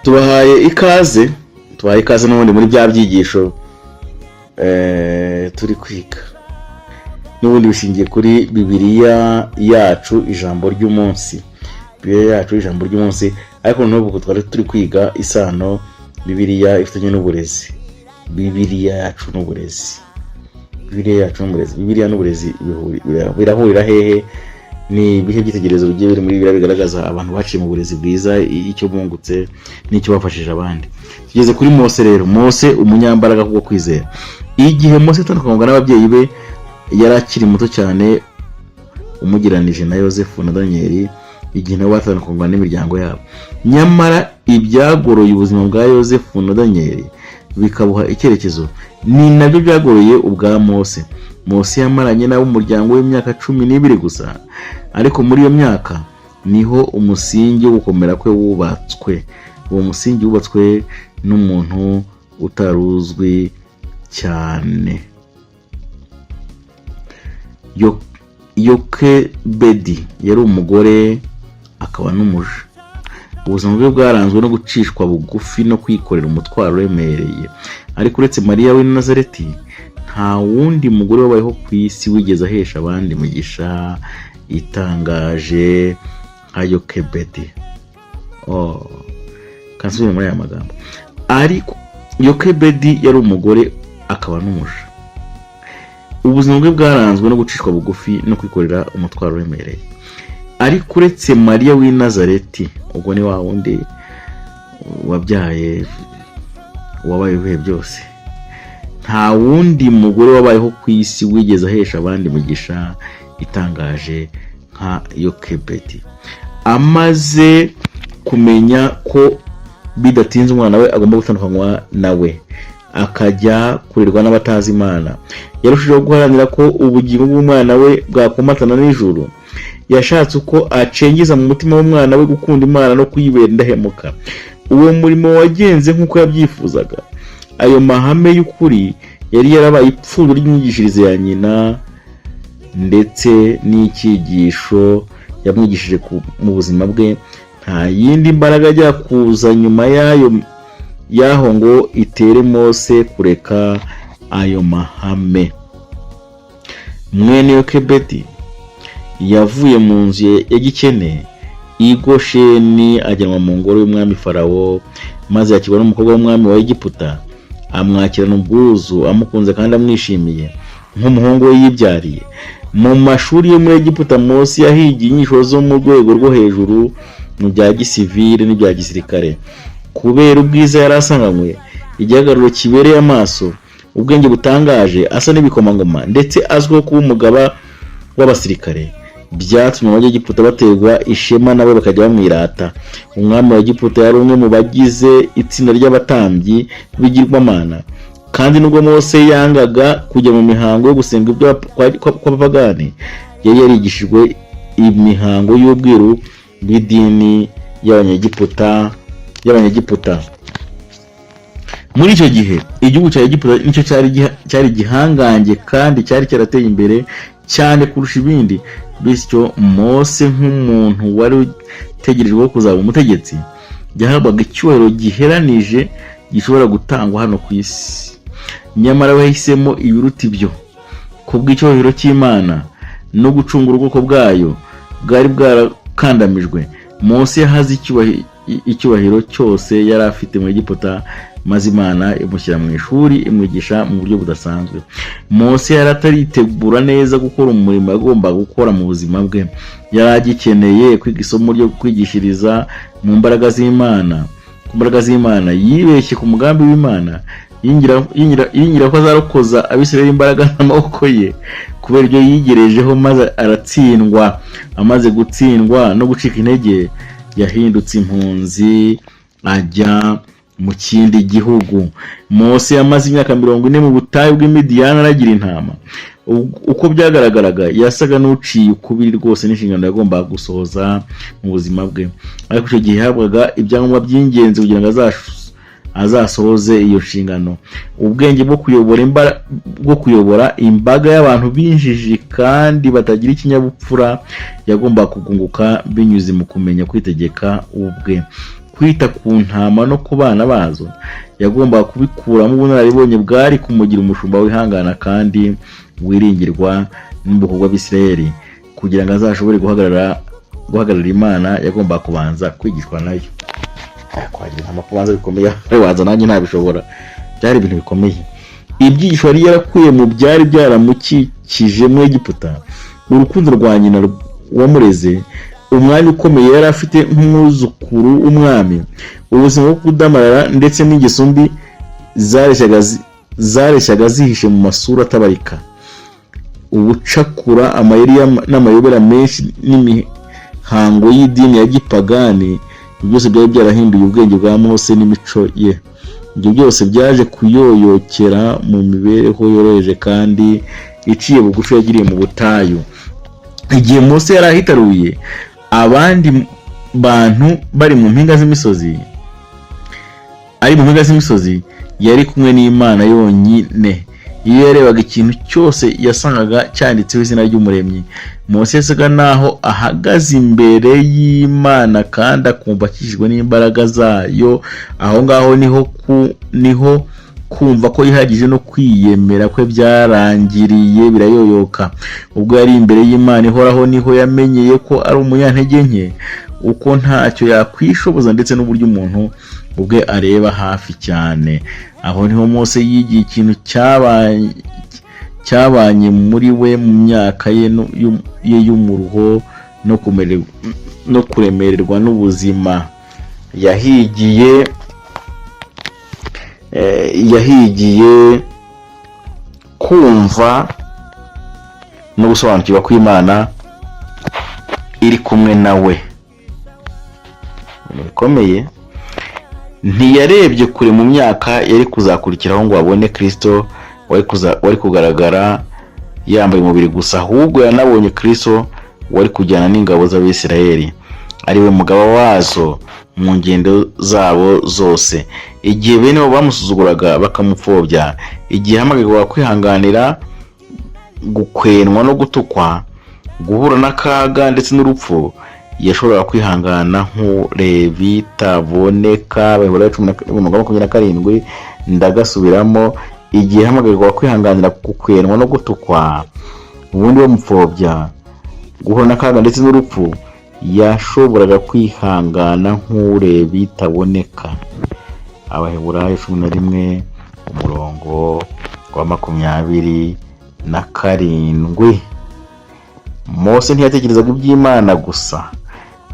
Tubahaye ikaze, tubahaye ikaze n'ubundi muri bya byigisho turi kwiga, n'ubundi bishingiye kuri Bibiliya Yacu Ijambo ry'Umunsi, Bibiliya Yacu Ijambo ry'Umunsi. Ariko n'ubu twari turi kwiga isano Bibiliya ifitanye n'uburezi, Bibiliya yacu n'uburezi, Bibiliya yacu n'uburezi. Bibiliya n'uburezi birahurira hehe? Ni ibihe byitegererezo bigiye biri muri Bibiliya bigaragaza abantu baciye mu burezi bwiza, icyo bungutse n'icyo bafashije abandi? Tugeze kuri Mose rero. Mose, umunyambaraga kubwo kwizera. Igihe Mose yatandukanywaga n'ababyeyi be, yari akiri muto cyane umugereranije na Yosefu na Daniyeli igihe nabo batandukanywaga n'imiryango yabo. Nyamara ibyagoroye ubuzima bwa Yosefu na Daniyeli bikabuha icyerekezo ni nabyo byagoroye ubwa Mose. Mose yamaranye n'ab'umuryango w'imyaka 12 gusa, ariko muri iyo myaka niho umusingi wo gukomera kwe wubatswe. Uwo musingi wubatswe n'umuntu utari uzwi cyane. Yokebedi yari umugore akaba n'umuja. Ubuzima bwe bwaranzwe no gucishwa bugufi no kwikorera umutwaro uremereye. Ariko uretse Mariya w'i Nazareti, nta wundi mugore wabayeho ku isi wigeze ahesha abandi imigisha itangaje nka Yokebedi. Oh, kansubire muri aya magambo. Ariko Yokebedi yari umugore akaba n'umuja. Ubuzima bwe bwaranzwe no gucishwa bugufi no kwikorera umutwaro uremereye. Ariko uretse Mariya w'i Nazareti, ubwo ni wa wundi wabyaye wabaye ibihe byose, nta wundi mugore wabayeho ku isi wigeze ahesha abandi imigisha itangaje nka Yokebedi. Amaze kumenya ko bidatinze umwana we agomba gutandukanywa nawe akajya kurerwa n'abatazi Imana, yarushijeho guharanira ko ubugingo bw'umwana we bwakomatana n'ijuru. Yashatse uko acengeza mu mutima w'umwana we gukunda Imana no kuyibera indahemuka. Uwo murimo wagenze nk'uko yabyifuzaga. Ayo mahame y'ukuri yari yarabaye ipfundo ry'imyigishirize ya nyina ndetse n'icyigisho yamwigishije mu buzima bwe. Nta yindi mbaraga ajya kuza nyuma yayo y'aho ngo itere Mose kureka ayo mahame. Mwene Yokebedi yavuye mu nzu ya gikene i Gosheni, ajyanwa mu ngoro y'umwami Farawo, maze yakirwa n'umukobwa w'umwami wa Egiputa, amwakirana ubwuzu, amukunze kandi amwishimiye nk'umuhungu we yibyariye. Mu mashuri yo muri Egiputa, Mose yahigiye inyigisho zo mu rwego rwo hejuru mu bya gisivile n'ibya gisirikare. Kubera ubwiza yari asanganywe, igihagararo kibereye amaso, ubwenge butangaje, asa n'ibikomangoma, ndetse azwiho kuba umugaba w'abasirikare, byatumye Abanyegiputa baterwa ishema nawe bakajya bamwirata. Umwami wa Egiputa yari umwe mu bagize itsinda ry'abatambyi b'ibigirwamana, kandi nubwo Mose yangaga kujya mu mihango yo gusenga ibyo kw'abapagani, yari yarigishijwe imihango y'ubwiru bw'idini y'Abanyegiputa. Muri icyo gihe igihugu cya Egiputa nicyo cyari igihangange kandi cyari cyarateye imbere cyane kurusha ibindi. Bityo Mose, nk'umuntu wari utegerejweho kuzaba umutegetsi, yahabwaga icyubahiro giheranije gishobora gutangwa hano ku isi. Nyamara we yahisemo ibiruta ibyo. Kubw'icyubahiro cy'Imana no gucungura ubwoko bwayo bwari bwarakandamijwe, Mose yahaze icyubahiro cyose yari afite mu Egiputa, maze Imana imushyira mu ishuri, imwigisha mu buryo budasanzwe. Mose yari ataritegura neza gukora umurimo yagombaga gukora mu buzima bwe. Yari agikeneye kwiga isomo ryo kwigishiriza mu mbaraga z'Imana, ku mbaraga z'Imana. Yibeshye ku mugambi w'Imana, yingira ko azarokoza Abisirayeli imbaraga z'amaboko ye kubera ibyo yigerejeho, maze aratsindwa. Amaze gutsindwa no gucika intege, yahindutse impunzi, ajya mu kindi gihugu. Mose yamaze imyaka 40 mu butayu bw'Imidiyani aragira intama. Uko byagaragaraga, yasaga n'uciye ukubiri rwose n'inshingano yagombaga gusohoza mu buzima bwe. Ariko icyo gihe yahabwaga ibyangombwa by'ingenzi kugira ngo azasohoze iyo nshingano: ubwenge bwo kuyobora imbaga y'abantu b'injiji kandi batagira ikinyabupfura yagombaga kugunguka binyuze mu kumenya kwitegeka ubwe. Kwita ku ntama no ku bana bazo yagombaga kubikuramo ubunararibonye bwari kumugira umushumba wihangana kandi wiringirwa n'ubwoko bw'Abisirayeli. Kugira ngo azashobore guhagararira Imana, yagombaga kubanza kwigishwa nayo. Kwagira intama kubanza bikomeye, waza nanjye ntabishobora, byari ibintu bikomeye. Ibyigisho yari yarakuye mu byari byaramukikije mu Egiputa, urukundo rwa nyina wamureze, umwanya ukomeye yari afite nk'umwuzukuru w'umwami, ubuzima bwo kudamarara ndetse n'ingeso mbi zareshyaga zihishe mu masura atabarika, ubucakura, amayeri n'amayobera menshi n'imihango y'idini ya gipagani, ibyo byose byari byarahinduye ubwenge bwa Mose n'imico ye. Ibyo byose byaje kuyoyokera mu mibereho yoroheje kandi iciye bugufi yagiriye mu butayu. Igihe Mose yari ahitaruye abandi bantu bari mu mpinga z'imisozi, ari mu mpinga z'imisozi, yari kumwe n'Imana yonyine. Iyo yarebaga ikintu cyose, yasangaga cyanditseho izina ry'Umuremyi. Mose yasaga naho ahagaze imbere y'Imana kandi akumva akikijwe n'imbaraga zayo. Aho ngaho niho kumva ko yihagije no kwiyemera kwe byarangiriye, birayoyoka. Ubwo yari imbere y'Imana ihoraho, niho yamenyeye ko ari umunyantege nke, uko ntacyo yakwishoboza, ndetse n'uburyo umuntu ubwe areba hafi cyane. Aho niho Mose yigiye ikintu cyabanye muri we mu myaka ye y'umuruho no kuremererwa n'ubuzima. Yahigiye kumva no gusobanukirwa ko Imana iri kumwe nawe. Ibintu bikomeye. Ntiyarebye kure mu myaka yari kuzakurikiraho ngo abone Kristo wari kugaragara yambaye umubiri gusa, ahubwo yanabonye Kristo wari kujyana n'ingabo z'Abisirayeli, ari we mugaba wazo mu ngendo zabo zose. Igihe bene bo bamusuzuguraga bakamupfobya, igihe yahamagarirwaga kwihanganira gukwenwa no gutukwa, guhura n'akaga ndetse n'urupfu, yashoboraga kwihangana nk'ureba itaboneka. Abaheburayo 10:27. Ndagasubiramo: igihe yahamagarirwaga kwihanganira gukwenwa no gutukwa, ubundi bamupfobya, guhura n'akaga ndetse n'urupfu, yashoboraga kwihangana nk'ureba itaboneka. Abaheburayo 11:27. Mose ntiyatekerezaga iby'Imana gusa,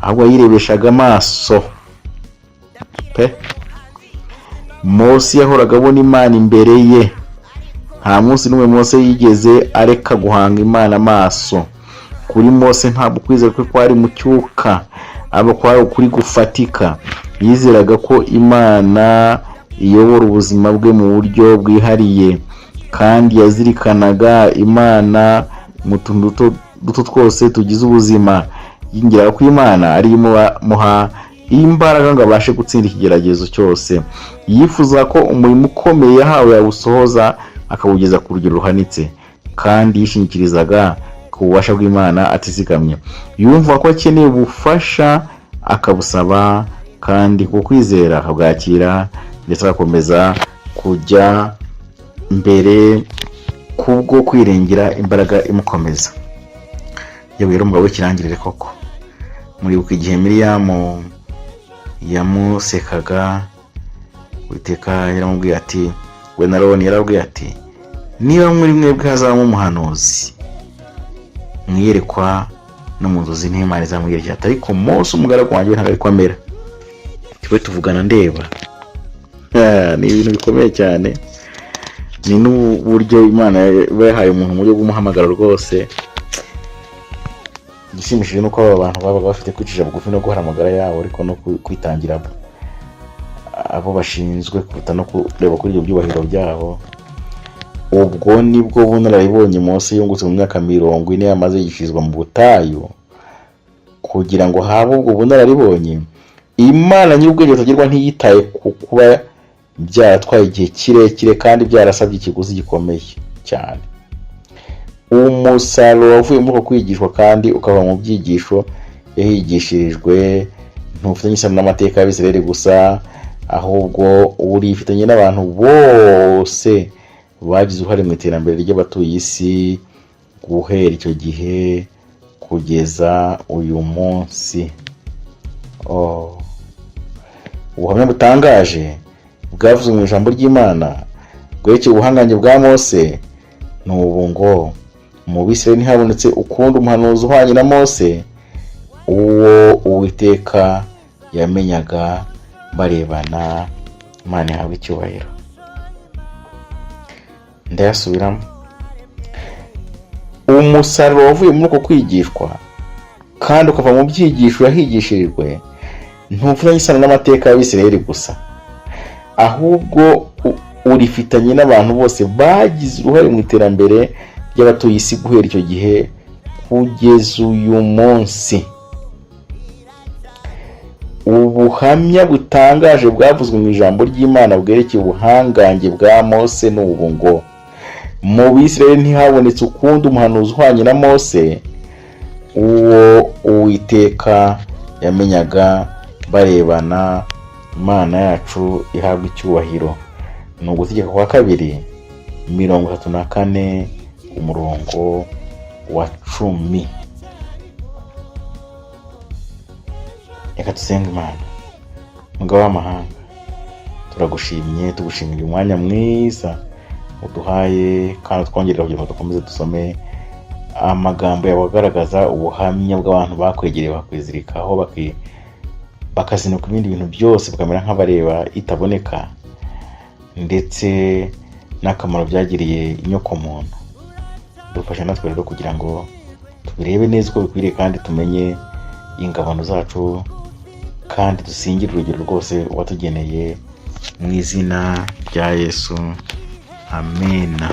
ahubwo yayirebeshaga amaso pe. Mose yahoraga abona Imana imbere ye. Nta munsi n'umwe Mose yigeze areka guhanga Imana amaso. Kuri Mose ntabwo kwizera kwe kwari mu cyuka, ahubwo kwari ukuri gufatika. Yizeraga ko Imana iyobora ubuzima bwe mu buryo bwihariye, kandi yazirikanaga Imana mu tuntu duto duto twose tugize ubuzima. Yingiraga ko Imana ari imuha imbaraga ngo abashe gutsinda ikigeragezo cyose. Yifuza ko umurimo ukomeye yahawe yawusohoza akawugeza ku rugero ruhanitse, kandi yishingikirizaga ku bubasha bw'Imana atizigamye. Yumva ko akeneye ubufasha akabusaba, kandi ku kwizera akabwakira, ndetse agakomeza kujya mbere kubwo kwiringira imbaraga imukomeza. Yewe, rero umugabo w'ikirangirire koko. Muribuka igihe Miriyamu yamusekaga? Uwiteka yaramubwiye ati, we na Aroni yarababwiye ati: "Niba muri mwebwe hazabamo umuhanuzi mwiyerekwa no mu nzozi, n'Imana izamwiyerekera ati, ariko Mose umugaragu wanjye we ntabwo ariko amera, twe tuvugana ndeba." Ni ibintu bikomeye cyane. Ni n'uburyo Imana iba yahaye umuntu mu buryo bw'umuhamagaro rwose. Igishimishije ni uko aba bantu babaga bafite kwicisha bugufi no guhara amagara yabo, ariko no kwitangira abo bashinzwe kuruta no kureba kuri ibyo byubahiro byabo. Ubwo nibwo bunararibonye Mose yungutse mu myaka 40 yamaze yigishirizwa mu butayu. Kugira ngo habe ubwo bunararibonye, Imana nyir'ubwenge butagerwa ntiyitaye ku kuba byaratwaye igihe kirekire kandi byarasabye ikiguzi gikomeye cyane. Umusaruro wavuye muri uko kwigishwa kandi ukava mu byigisho yahigishirijwe Ntufitanye isano n'amateka y'Abisirayeli gusa, ahubwo urifitanye n'abantu bose bagize uruhare mu iterambere ry'abatuye isi guhera icyo gihe kugeza uyu munsi. Oh. Ubuhamya butangaje bwavuzwe mu ijambo ry'Imana bwerekeye ubuhangange bwa Mose ni ubu ngo: "Mu Bisirayeli ntihabonetse ukundi umuhanuzi uhwanye na Mose, uwo Uwiteka yamenyaga barebana." Imana ihabwa icyubahiro. Ndayasubiramo: umusaruro wavuye muri uko kwigishwa kandi ukava mu byigisho yahigishirijwe ntufitanye isano n'amateka y'Abisirayeli gusa, ahubwo urifitanye n'abantu bose bagize uruhare mu iterambere ry'abatuye isi guhera icyo gihe kugeza uyu munsi. Ubuhamya butangaje bwavuzwe mu ijambo ry'Imana bwerekeye ubuhangange bwa Mose ni ubu ngo: "Mu Bisirayeli ntihabonetse ukundi umuhanuzi uhwanye na Mose, uwo Uwiteka yamenyaga barebana." Imana yacu ihabwa icyubahiro. Ni Ugutegeka kwa Kabiri 34, umurongo wa 10. Reka dusenge Imana. Mugabo w'amahanga, turagushimye, tugushimira umwanya mwiza uduhaye kandi twongerera kugira ngo dukomeze dusome amagambo yawe agaragaza ubuhamya bw'abantu bakwegereye, bakwizirikaho, bakazinuka ibindi bintu byose, bakamera nk'abareba itaboneka, ndetse n'akamaro byagiriye inyokomuntu. Dufasha natwe rero kugira ngo tubirebe neza uko bikwiriye, kandi tumenye ingabano zacu, kandi dusingire urugero rwose watugeneye. Mu izina rya Yesu, amena.